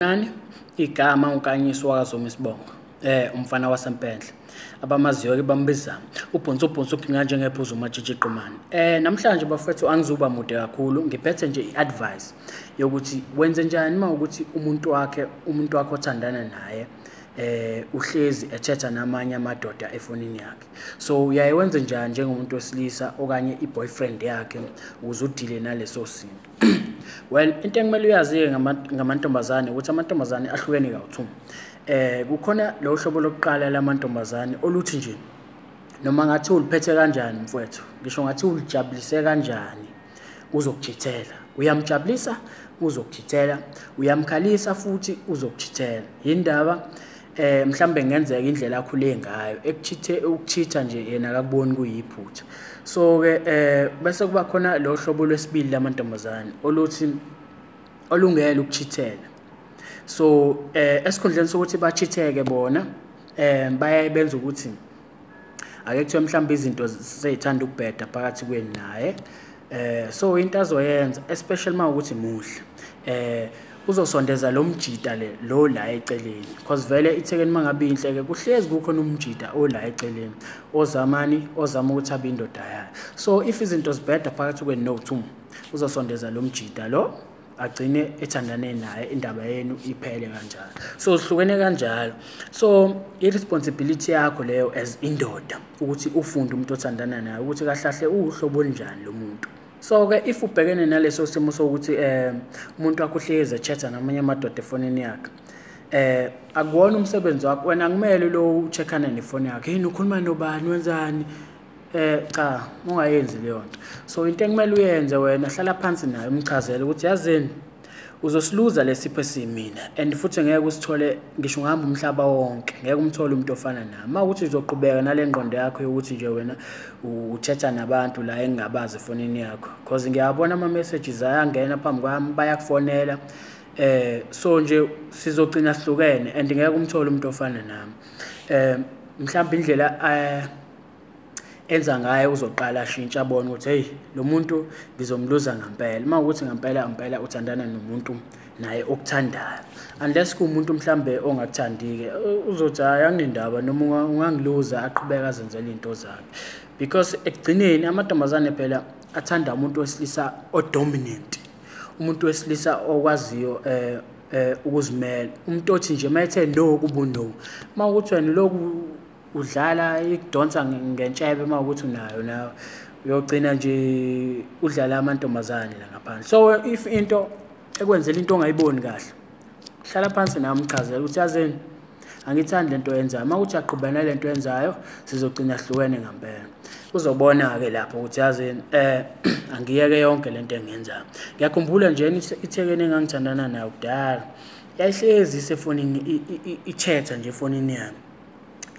Nani igama uNkanyiso wakaZuma isibongo, umfana waseMpendle, abamaziyo-ke bambiza ubhonsi ubhonsi uginqa njengephuzu uMatshitshi Qumane. Namhlanje bafethu angizuba mude kakhulu, ngiphethe nje i-advice yokuthi wenze njani uma ukuthi umuntu wakhe othandana naye uhlezi ethetha namanye amadoda efonini yakhe. So uyaye wenze njani njengomuntu wesilisa okanye i-boyfriend yakhe ukuze udile naleso simo? Well, into ekumele uyazi-ke ngamantombazane ukuthi amantombazane ahlukene kawu-two. Kukhona lo hlobo lokuqala lamantombazane oluthi nje noma ngathi uliphethe kanjani mfowethu, ngisho ngathi ulijabulise kanjani, uzokuchithela. Uyamjabulisa, uzokuchithela, uyamkhalisa futhi uzokuchithela. Yindaba mhlambe kungenzeka indlela akhule ngayo ekuchithe ukuchitha nje yena akakuboni kuyiphutha. So-ke bese kuba khona lo hlobo lwesibili lamantombazane oluthi olungele ukuchithela. So esikhundleni sokuthi bachitheke bona, bayaye benze ukuthi ake kuthiwe mhlawumbe izinto sey'thanda ukubheda phakathi kwenu naye. So into azoyenza, especially uma kuwukuthi muhle, uzosondeza lo mjita le lo la eceleni, cause vele ithekeni uma ngabe inhle-ke kuhlezi kukhona umjita ola eceleni ozamani ozama ukuthi abe indoda yayo. So if izinto zibheda phakathi kwenu no-two, uzosondeza lo mjita lo agcine ethandane naye, indaba yenu iphele kanjalo. So zihlukene kanjalo. So i-responsibility yakho leyo as indoda ukuthi ufunde umuntu othandana naye ukuthi kahle kahle uwuhlobo olunjani lo muntu. So-ke if ubhekene naleso simo sokuthi umuntu wakho uhlezi e-chat-a namanye amadoda efonini yakhe, akuwona umsebenzi wakho wena, akumele lo u-check-ane nefoni yakhe, yini ukhuluma nobani, wenzani. Cha, ungayenzi leyo nto. So into ekumele uyenze wena, hlala phansi naye umchazele ukuthi yazini, uzosiluza lesipho esimina and futhi ngeke usithole ngisho ungahamba umhlaba wonke, ngeke umthole umuntu ofana nami. Uma ukuthi uzoqhubeka nale ngqondo yakho yokuthi nje wena uchatha nabantu la engingabazi efonini yakho, cause ngiyabona ama-messages ayangena phambi kwami, bayakufonela, so nje sizogcina sihlukene and ngeke umthole umuntu ofana nami. Mhlawumbe indlela enza ngayo uzoqala ashintshe, abone ukuthi hey, lo muntu ngizomluza ngempela. Uma ukuthi ngempela ngempela uthandana nomuntu naye okuthandayo, unless kuwumuntu mhlambe ongakuthandi-ke, uzothi hhayi, anginendaba noma ungangiluza, aqhubeke azenzele iy'nto zakhe, because ekugcineni amantombazane phela athanda umuntu wesilisa o-dominant, umuntu wesilisa okwaziyo ukuzimela, umuntu othi nje uma ethe no kube u-no. Uma ukuthi wena lokhu udlala ikudonsa ngentshebe, uma ukuthi unayo nawe uyogcina nje udlala amantombazane la ngaphandle. So if into ekwenzela into ongayiboni kahle, hlala phansi nawe umchazele ukuthi yazini, angithandi lento oyenzayo. Uma kuthi uyaqhubeka nale nto oyenzayo, sizogcina sihlukene ngempela. Uzobona-ke lapho ukuthi yazini, angiyeke yonke lento engiyenzayo. Ngiyakhumbula nje ithekeni engangithandana nayo kudala, yayihlezi isefonini, i-chat-a nje efonini yami,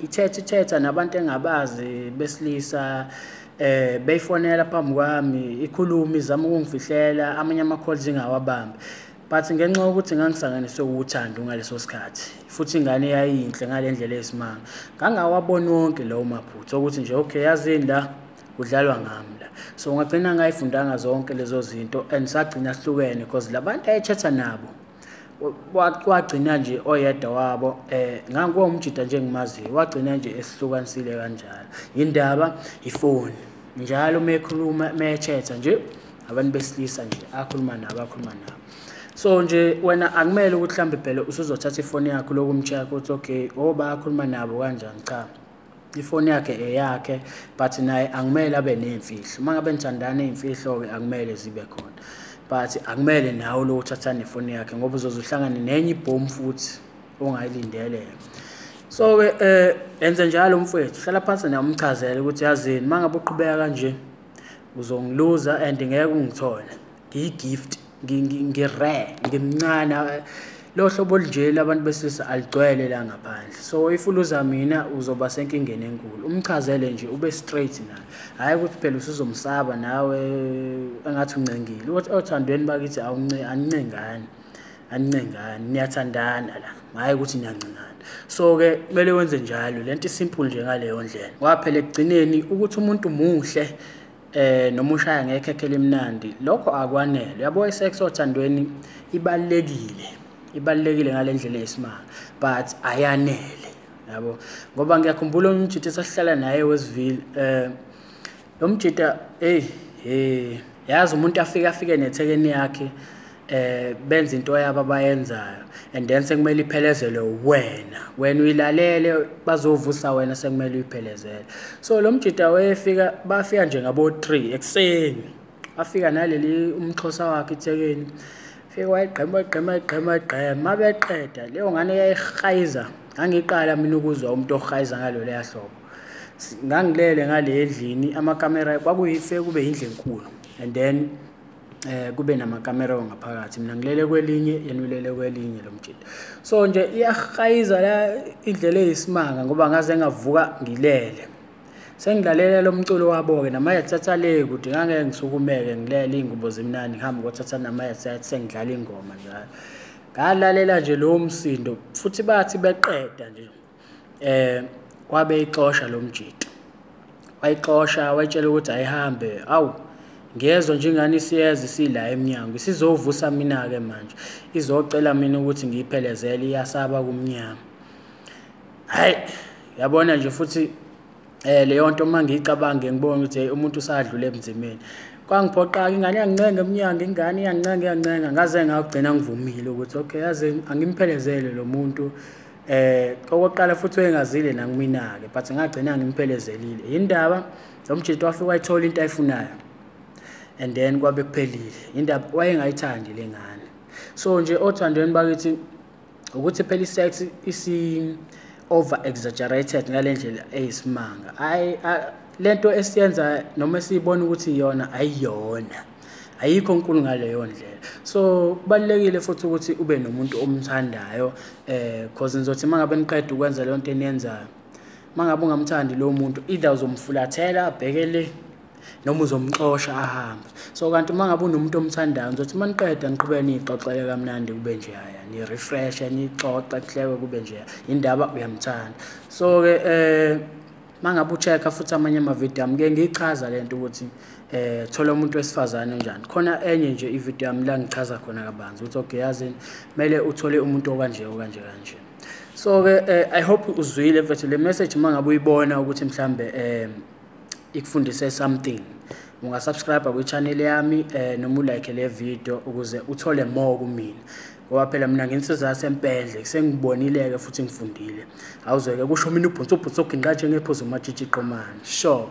i-chat i-chat-a nabantu engabazi besilisa, beyifonela phambi kwami, ikhuluma izama ukungifihlela amanye ama-calls ingawabambi. But ngenxa yokuthi ngangisanganiswe uthando ngaleso sikhathi, futhi ingane yayiyinhle ngale ndlela eyisimanga, ngangawaboni wonke lawo maphutha ukuthi nje okay, yazini, la kudlalwa ngami la. So ngagcina ngayifundanga zonke lezo zinto and sagcina sihlukene, because labantu aye-chat-a nabo kwagcina nje oyedwa wabo, ngangiwumjida nje engimaziyo, wagcina nje esihlukanisile kanjalo. Indaba ifoni njalo uma ekhuluma, uma e-chat-a nje abantu besilisa nje akhuluma nabo, akhuluma nabo. So nje wena akumele ukuthi mhlawumbe phela usuzothatha ifoni yakho lokhu um-check ukuthi okay, oba akhuluma nabo kanjani. Cha, ifoni yakhe eyakhe, but naye akumele abe ney'mfihlo. Uma ngabe nithandana, iy'mfihlo-ke akumele zibe khona, but akumele nawe lo uthatha nefoni yakhe, ngoba uzoze uhlangane nenye ibhomu futhi ongayilindele. So-ke enze njalo mfowethu, hlala phansi naye umchazele ukuthi yazini, uma ngabe uqhubeka kanje uzongiluza and ngeke ungithole, ngiyi-gift, ngi-rare, ngimncane. Lo hlobo olunje labantu besilisa aligcwele la ngaphandle, so if uluza mina uzoba senkingeni enkulu. Umchazele nje, ube straight naye, hhayi ukuthi phela usuzomsaba nawe engathi uncengile. Ukuthi othandweni bakithi anincengani, anincengani, niyathandana la, hhayi ukuthi niyancengana. So-ke kumele wenze njalo, lento i-simple nje ngaleyo ndlela, ngoba phela ekugcineni ukuthi umuntu muhle noma ushaya ngekhekhe elimnandi, lokho akwanele. Uyabo, i-sex othandweni ibalulekile. Ibalulekile ngale ndlela eyisimanga, but ayanele, yabo. Ngoba ngiyakhumbula umjita esasihlala naye Westville, lo mjita hey yazi umuntu afike nethekeni yakhe, benza into yabo abayenzayo, and then sekumele iphelezelwe wena uyilalele, bazovusa wena, sekumele uyiphelezele. So lo mjita wayefika, bafika nje ngabo 3 ekuseni, afika naleli umxhosa wakhe ithekeni, fika wayigqema mabeqeda leyo ngane yayihayiza. Ngangiqala mina ukuzwa umuntu ohayiza ngalo leya hlobo. Ngangilele ngale endlini, amakamera kwakuyife kube indlu enkulu, and then kube namakamera ngaphakathi, mina ngilele kwelinye, yena ulele kwelinye lo mjita. So nje iyahayiza la indlela eyisimanga, ngoba ngaze ngavuka ngilele sengilalela lo mculo wabo-ke nama-headset le kude, ngangeke ngisukumeke ngilele, iy'ngubo zimnandi, ngihambe ngothatha nama-headset sengidlala ingoma njalo. Ngalalela nje lowo msindo, futhi bathi beqeda nje wabe ixosha lo mjita, wayixosha wayitshela ukuthi ayihambe. Awu, ngiyezwa nje ingane isiyeza isila emnyango, isizovusa mina-ke manje, izocela mina ukuthi ngiyiphelezele, iyasaba kumnyama. Hhayi, yabona nje futhi leyo nto uma ngiyicabanga ngibona ukuthi umuntu usadlula ebunzimeni. Kwangiphoqa-ke, ingane iyangincenga emnyango, ingane iyangincenga, ngaze ngagcina ngivumile ukuthi okay, yazi angimphelezele lo muntu. Okokuqala futhi wayengazile nakumina-ke, but ngagcina ngimphelezelile. Yindaba lo mjita wafika wayithola into ayifunayo, and then kwabe kuphelile. Indaba wayengayithandi le ngane. So nje othandweni bakithi ukuthi phela i-sex isi over exaggerated ngale ndlela eyisimanga. Hayi, lento esiyenza noma esiyibona ukuthi iyona ayiyona, ayikho nkulu ngaleyo ndlela. So kubalulekile futhi ukuthi ube nomuntu omthandayo, cause nizothi mangabe niqeda ukwenza leyo nto eniyenzayo, mangabe ungamthandi lowo muntu, either uzomfulathela abheke le noma uzomxosha ahambe. So kanti uma ngabe unomuntu omthandayo, nizothi uma niqeda niqhubeke niy'xoxele kamnandi, kube njeya, ni-refresh-e, nixoxe, kuhlekwe kube njeya, indaba uyamthanda. So-ke uma ngabe u-check-a futhi amanye amavidiyo ami, ngike ngiyichaza le nto ukuthi thola umuntu wesifazane onjani. Khona enye nje ividiyo yami la ngichaza khona kabanzi ukuthi okay, yazini kumele uthole umuntu okanje okanje kanje. So-ke I hope uzwile mfethu le message. Uma ngabe uyibona ukuthi mhlambe ikufundise something, ungasubscribe kwi-channel yami noma ulike le video ukuze uthole more kumina, ngoba phela mina nginsizwa yaseMpendle, sengibonile-ke futhi ngifundile. Awuzwe-ke kusho mina ubhunsu ubhunsu oginqa njengephuzu umatshitshi qomane. Sure.